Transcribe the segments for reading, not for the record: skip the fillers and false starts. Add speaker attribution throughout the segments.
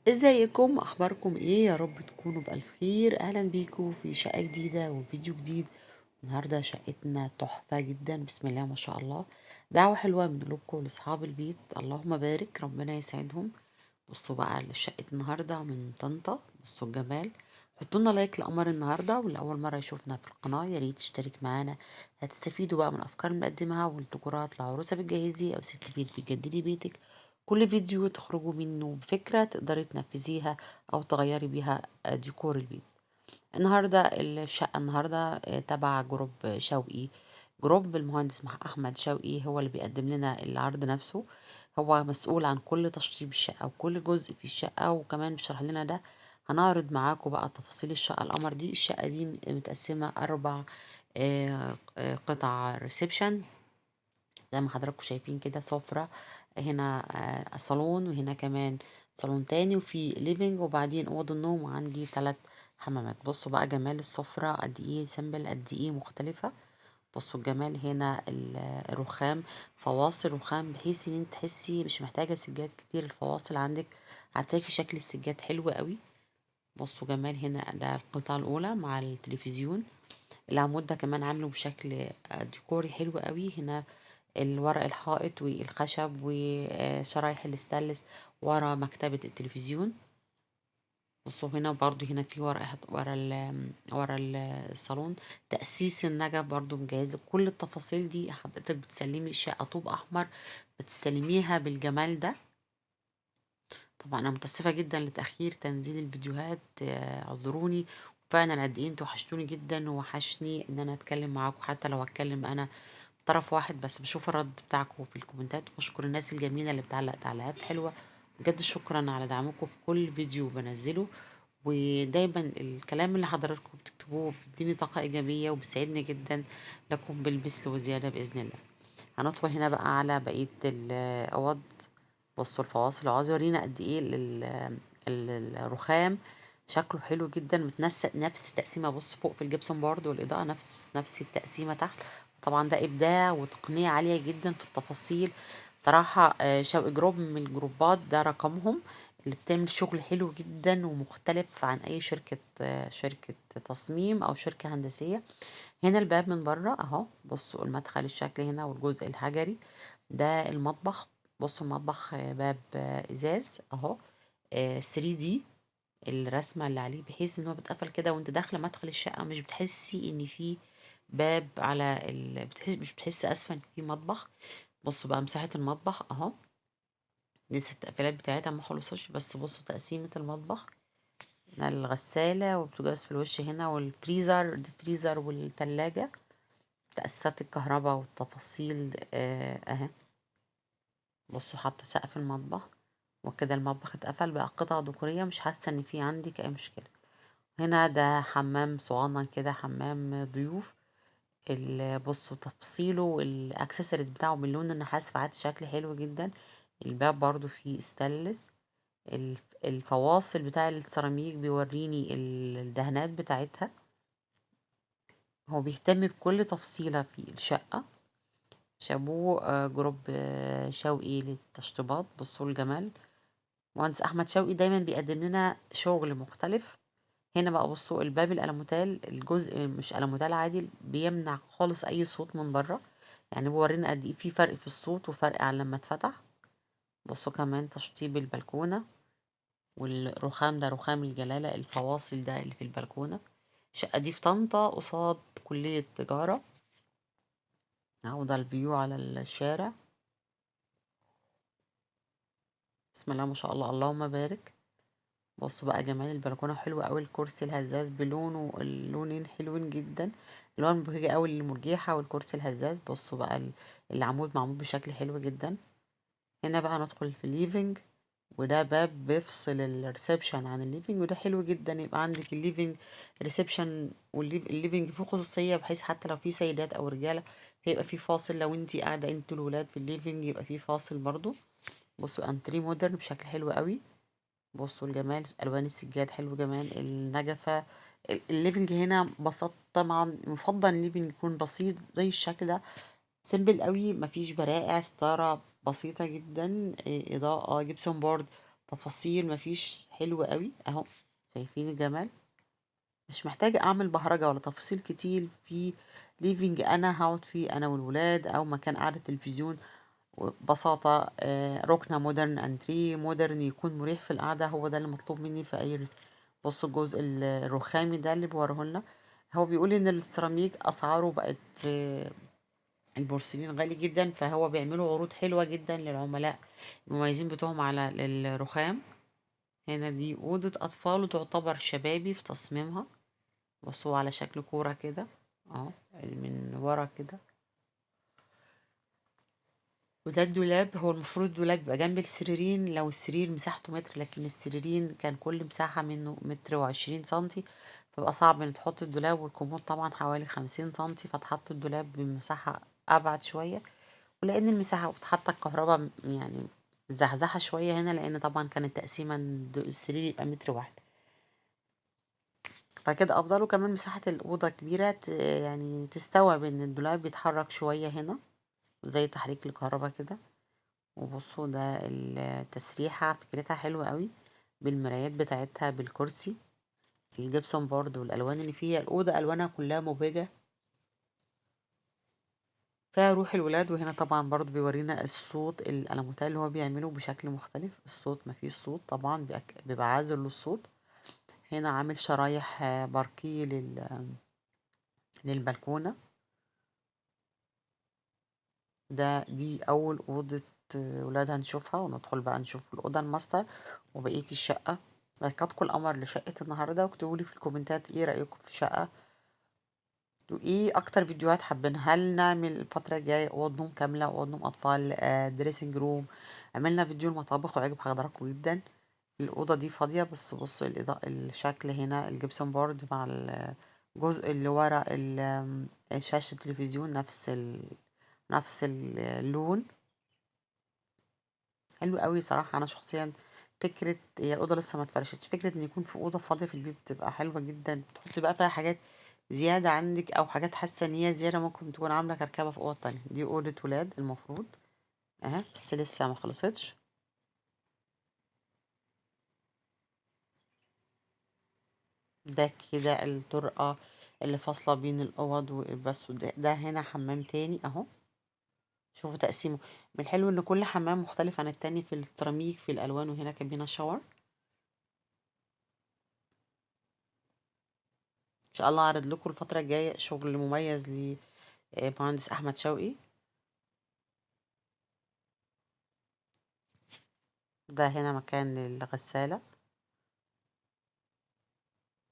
Speaker 1: ازيكم؟ اخباركم ايه؟ يا رب تكونوا بالف خير. اهلا بيكم في شقة جديدة وفيديو جديد. النهاردة شقتنا تحفة جدا، بسم الله ما شاء الله. دعوة حلوة من قلوبكم لاصحاب البيت، اللهم بارك، ربنا يسعدهم. بصوا بقى لشقة النهاردة من طنطا، بصوا الجمال. حطوا لنا لايك لقمر النهاردة، واللي أول مرة يشوفنا في القناة يا ريت تشترك معانا. هتستفيدوا بقى من أفكار بنقدمها والديكورات لعروسة بتجهزي أو ست بيت بتجددي بيتك. كل فيديو تخرجوا منه بفكرة تقدري تنفذيها أو تغيري بيها ديكور البيت. النهاردة الشقة النهاردة تبع جروب شوقي، جروب المهندس أحمد شوقي، هو اللي بيقدم لنا العرض نفسه. هو مسؤول عن كل تشطيب الشقة وكل جزء في الشقة، وكمان بيشرح لنا ده. هنعرض معاكم بقى تفاصيل الشقة القمر دي. الشقة دي متقسمة 4 قطع reception زي ما حضراتكم شايفين كده، سفرة هنا، صالون، وهنا كمان صالون تاني، وفي living، وبعدين اوض النوم، وعندي 3 حمامات. بصوا بقى جمال السفرة قد ايه simple، قد ايه مختلفة. بصوا الجمال هنا، الرخام، فواصل رخام، بحيث ان انت تحسي مش محتاجة سجاد كتير. الفواصل عندك هتلاقي شكل السجاد حلو قوي. بصوا جمال هنا، ده القطعة الأولى مع التلفزيون. العمود ده كمان عامله بشكل ديكوري حلو قوي. هنا الورق الحائط والخشب وشرايح الاستانلس ورا مكتبة التلفزيون. بصوا هنا برضو، هنا في ورق ورا الصالون. تأسيس النجف برضو مجهزة كل التفاصيل دي. حضرتك بتسلمي شقة طوب أحمر، بتستلميها بالجمال ده. طبعا أنا متأسفة جدا لتأخير تنزيل الفيديوهات، اعذروني. فعلا قد ايه انتوا وحشتوني جدا، وحشني ان انا اتكلم معاكم، حتى لو اتكلم انا طرف واحد بس. بشوف الرد بتاعكم في الكومنتات، وبشكر الناس الجميلة اللي بتعلق تعليقات حلوة بجد. شكرا على دعمكم في كل فيديو بنزله، ودايما الكلام اللي حضراتكم بتكتبوه بيديني طاقة إيجابية وبيسعدني جدا. لكم بالمثل وزيادة بإذن الله. هندخل هنا بقى على بقية الأوض. بصوا الفواصل، عاوز اورينا قد ايه الرخام شكله حلو جدا، متنسق نفس تقسيمة. بص فوق في ال gypsum board والإضاءة نفس التقسيمة تحت. طبعا ده إبداع وتقنية عالية جدا في التفاصيل بصراحة. شوقي جروب من الجروبات ده رقمهم اللي بتعمل شغل حلو جدا ومختلف عن أي شركة تصميم أو شركة هندسية. هنا الباب من بره أهو، بصوا المدخل الشكل هنا والجزء الحجري. ده المطبخ، بصوا المطبخ، باب، إزاز أهو، 3D الرسمة اللي عليه، بحيث إن هو بيتقفل كده وانت داخلة مدخل الشقة مش بتحسي إن في باب على بتحس، مش بتحسي أسفل إن في مطبخ. بصوا بقى مساحة المطبخ أهو، لسه التقفيلات بتاعتها ما خلصتش، بس بصوا تقسيمة المطبخ. هنا الغسالة والبوتاجاز في الوش هنا، والفريزر، الفريزر والتلاجة، تأسيسات الكهرباء والتفاصيل، أهي. بصوا حتى سقف المطبخ وكده، المطبخ اتقفل بقى قطع ديكورية، مش حاسة ان في عندك اي مشكلة. هنا ده حمام صغنن كده، حمام ضيوف. بصوا تفصيله والاكسسوارز بتاعه باللون النحاس، فعاد شكل حلو جدا. الباب برضو فيه استانلس. الفواصل بتاع السيراميك بيوريني الدهانات بتاعتها. هو بيهتم بكل تفصيلة في الشقة. شابوه، جروب، شوقي للتشطيبات. بصوا الجمال، مهندس احمد شوقي دايما بيقدم لنا شغل مختلف. هنا بقى بصوا الباب الألموتال، الجزء مش ألموتال عادي، بيمنع خالص اي صوت من بره. بيورينا قد ايه في فرق في الصوت وفرق عن لما اتفتح. بصوا كمان تشطيب البلكونة والرخام، ده رخام الجلالة، الفواصل ده اللي في البلكونة. الشقة دي في طنطا قصاد كلية تجارة. اهو ده ال view على الشارع. بسم الله ما شاء الله، اللهم بارك. بصوا بقى جمال البلكونه، حلو قوي. الكرسي الهزاز بلونه، اللونين حلوين جدا، اللون بهجة قوي للمرجيحه والكرسي الهزاز. بصوا بقى العمود معمول بشكل حلو جدا. هنا بقى ندخل في ال living، وده باب بيفصل ال reception عن ال living، وده حلو جدا. يبقى عندك ال living reception وال living فيه خصوصية، بحيث حتى لو في سيدات او رجالة هيبقى في فاصل. لو انتي قاعدة انتوا الولاد في ال living يبقى في فاصل برضو. بصوا انتري modern بشكل حلو قوي. بصوا الجمال، الوان السجاد حلو جمال، النجفة. ال living هنا بساط، طبعا مفضل ال living يكون بسيط زي الشكل ده، simple قوي، مفيش براقع، ستارة بسيطة جدا، إضاءة gypsum board تفاصيل، مفيش، حلو قوي اهو. شايفين الجمال؟ مش محتاجة اعمل بهرجة ولا تفاصيل كتير في living انا هقعد فيه انا والولاد، او مكان قعدة تلفزيون. ببساطة ركنة modern، انتري modern يكون مريح في القعدة، هو ده اللي مطلوب مني في اي ريست. بصوا الجزء الرخامي ده اللي بيوريه لنا، هو بيقول ان السيراميك اسعاره بقت، البورسلين غالي جدا، فهو بيعملوا عروض حلوة جدا للعملاء المميزين بتوعهم على الرخام. هنا دي أوضة أطفال وتعتبر شبابي في تصميمها. بصوا على شكل كورة كده اهو من ورا كده. وده الدولاب، هو المفروض الدولاب يبقى جنب السريرين لو السرير مساحته متر، لكن السريرين كان كل مساحة منه متر وعشرين سنتي، فبقى صعب ان تحط الدولاب، والكومود طبعا حوالي 50 سنتي، فتحط الدولاب بمساحة أبعد شوية. ولأن المساحة وتحط الكهرباء زحزحة شوية هنا، لأن طبعا كانت تقسيمة السرير يبقى متر واحد، فكده أفضل. وكمان مساحة الأوضة كبيرة تستوعب إن الدولاب بيتحرك شوية هنا زي تحريك الكهرباء كده. وبصوا ده التسريحة فكرتها حلوة قوي بالمرايات بتاعتها، بالكرسي الجبسون بورد والألوان اللي فيها. الأوضة ألوانها كلها مبهجة فيها روح الولاد. وهنا طبعا برضو بيورينا الصوت، الألموتال اللي هو بيعمله بشكل مختلف، الصوت مفيش صوت طبعا، بيبقى عازل للصوت. هنا عامل شرايح باركيه للبلكونة. دي أول أوضة ولاد هنشوفها، وندخل بقى نشوف الأوضة الماستر وبقية الشقة. لايكاتكم القمر لشقة النهاردة، واكتبولي في الكومنتات ايه رأيكم في الشقة، وايه اكتر فيديوهات حابينها. هل نعمل الفترة الجاية اوض نوم كاملة، اوض نوم اطفال، dressing room؟ عملنا فيديو المطابخ وعجب حضراتكم جدا. الأوضة دي فاضية، بس بصوا الإضاءة، الشكل هنا ال gypsum board مع الجزء اللي ورا شاشة التلفزيون نفس اللون، حلو قوي صراحة. أنا شخصيا فكرة هي الأوضة لسه ما اتفرشتش، فكرة إن يكون في أوضة فاضية في البيت بتبقى حلوة جدا، بتحطي بقى فيها حاجات زيادة عندك أو حاجات حاسة إن هي زيادة ممكن تكون عاملة كركبة في أوضة تانية. دي أوضة ولاد المفروض أهي، بس لسه ما خلصتش. ده كده الطرقة اللي فاصلة بين الأوض وبس. ده هنا حمام تاني أهو، شوفوا تقسيمه. من الحلو إن كل حمام مختلف عن التاني في السيراميك في الألوان. وهنا كابينة شاور. إن شاء الله أعرض لكم الفترة الجاية شغل مميز لمهندس أحمد شوقي. ده هنا مكان للغسالة.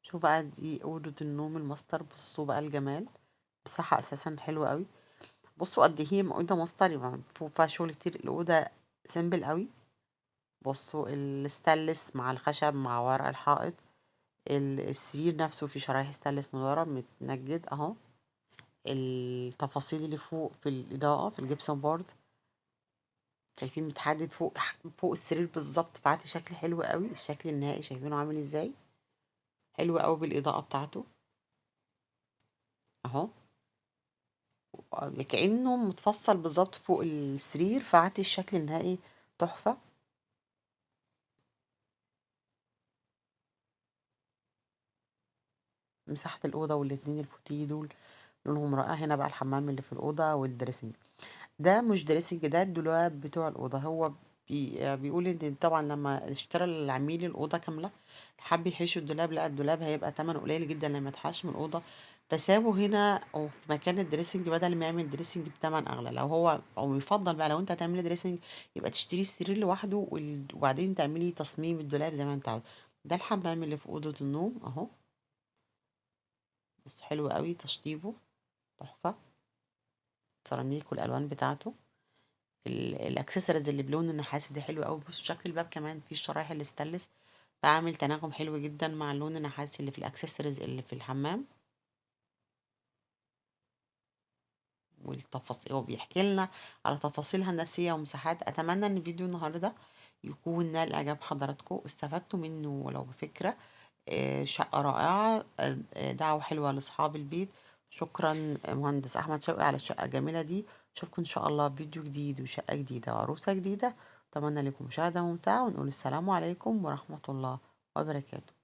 Speaker 1: شوفوا بقى دي أوضة النوم الماستر، بصوا بقى الجمال، مساحة أساسا حلوة قوي. بصوا قد ايه أوضة ماستر، يبقى فيها شغل كتير. الأوضة simple قوي. بصوا الستانلس مع الخشب مع ورق الحائط، السرير نفسه فيه شرايح ستانلس من ورا متنجد اهو. التفاصيل اللي فوق في الإضاءة في ال gypsum board شايفين متحدد فوق السرير بالظبط، فعطي شكل حلو قوي. الشكل النهائي شايفينه عامل ازاي، حلو قوي بالإضاءة بتاعته اهو، كأنه متفصل بالظبط فوق السرير، فعطي الشكل النهائي تحفة. مساحة الأوضة والاتنين الفوتيه دول لونهم رائع. هنا بقى الحمام اللي في الأوضة وال dressing، ده مش dressing، ده الدولاب بتوع الأوضة. هو بيقول إن طبعا لما اشترى العميل الأوضة كاملة حب يحيش الدولاب، لقى الدولاب هيبقى تمنه قليل جدا لما يتحاش من الأوضة، فسابه هنا أو في مكان ال dressing بدل ما يعمل dressing بتمن أغلى. لو هو أو يفضل بقى لو أنت هتعملي dressing يبقى تشتري السرير لوحده وبعدين تعملي تصميم الدولاب زي ما أنت عاوز. ده الحمام اللي في أوضة النوم أهو، بس حلو قوي تشطيبه تحفة، السيراميك والألوان بتاعته، الاكسسوارز اللي بلون النحاس دي حلو قوي. بصوا شكل الباب كمان فيه الشرايح الاستانلس، فعامل تناغم حلو جدا مع اللون النحاسي اللي في الاكسسوارز اللي في الحمام. والتفاصيل هو بيحكي لنا على تفاصيل هندسية ومساحات. أتمنى إن فيديو النهاردة يكون نال إعجاب حضراتكم، استفدتوا منه ولو بفكرة. شقة رائعة، دعوة حلوة لأصحاب البيت. شكرا مهندس أحمد شوقي على الشقة الجميلة دي. أشوفكم إن شاء الله في فيديو جديد وشقة جديدة وعروسة جديدة. أتمنى لكم مشاهدة ممتعة، ونقول السلام عليكم ورحمة الله وبركاته.